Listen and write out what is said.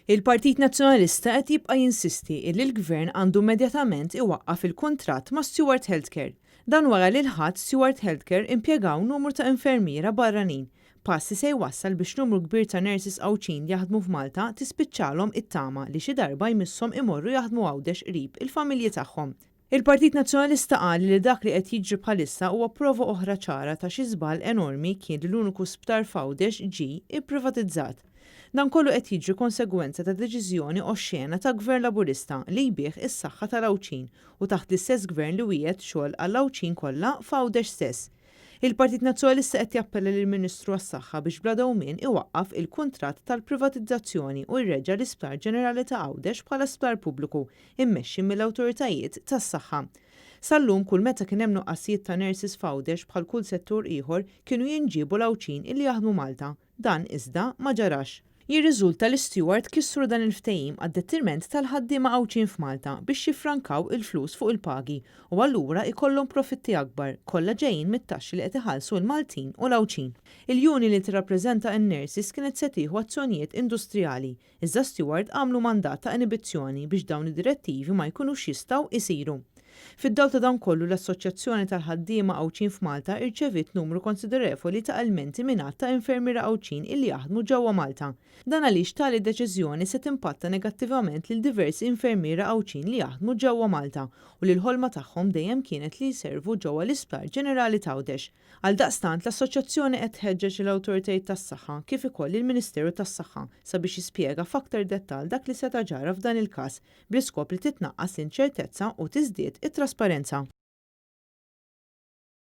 Il-Partit Nazzjonalista qed jibqa' jinsisti illi l-Gvern għandu immedjatament iwaqqaf il-kuntratt ma' Steward Healthcare. Dan wara li l-Ħadd Steward Healthcare impjegaw numru ta' infermiera barranin, pass li se jwassal biex numru kbir ta' nurses Għawdxin li jaħdmu f'Malta tispiċċalhom it-tama li xi darba jmisshom imorru jaħdmu Għawdex qrib il-familji tagħhom. Il-Partit Nazzjonalista qal li dak li qed jiġri bħalissa huwa prova oħra ċara ta' xi żball enormi kien li l-uniku sptar f'Għawdex ġie ipprivatizzat. Dan kollu qed jiġri konsegwenza ta' deċiżjoni oxxena ta' Gvern Laburista li jbigħ is-saħħa tal-Għawdxin u taħt l-istess Gvern li wiegħed xogħol għall-Għawdxin kollha f'Għawdex stess. Il-Partit Nazzjonalista qed jappella lill-Ministru għas-Saħħa biex bla dewmien iwaqqaf il-kuntratt tal-privatizzazzjoni u jreġġa' l-Isptar Ġenerali ta' Għawdex bħala sptar pubbliku immexxi mill-awtoritajiet tas-saħħa. Sal-lum kull meta kien hemm nuqqasijiet ta' nurses f'Għawdex bħal kull settur ieħor kienu jinġiebu l-Għawdxin illi jaħdmu Malta. Dan iżda ma ġarax. Jirriżulta li Steward kissru dan il-ftehim għad-detriment tal-ħaddiema Għawdxin f'Malta biex jiffrankaw il-flus fuq il-pagi u allura jkollhom profitti akbar, kollha ġejjin mit-taxxi li qed iħallsu l-Maltin u l-Għawdxin. Il-union li tirrappreżenta n-nurses kienet se tieħu azzjonijiet industrijali Iżda Steward għamlu mandat ta' inibizzjoni biex dawn id-direttivi ma jkunux jistgħu jsiru. Fid-dawl ta' dan kollu l-Assoċjazzjoni tal-Ħaddiema Għawdxin f'Malta irċeviet numru konsiderevoli ta' ilmenti minn għadd ta' infermiera Għawdxin illi jaħdmu ġewwa Malta. Dan għaliex tali deċiżjoni se timpatta negattivament lil diversi infermiera Għawdxin li jaħdmu ġewwa Malta u li l-ħolma tagħhom dejjem kienet li jservu ġewwa l-Isptar Ġenerali t'Għawdex. Għaldaqstant, l-Assoċjazzjoni qed tħeġġeġ lill-awtoritajiet tas-saħħa kif ukoll lill-Ministeru tas-Saħħa sabiex jispjega f'aktar dettall dak li seta' ġara f'dan il-każ bl-iskop li titnaqqas l-inċertezza u tiżdied it-trasparenza.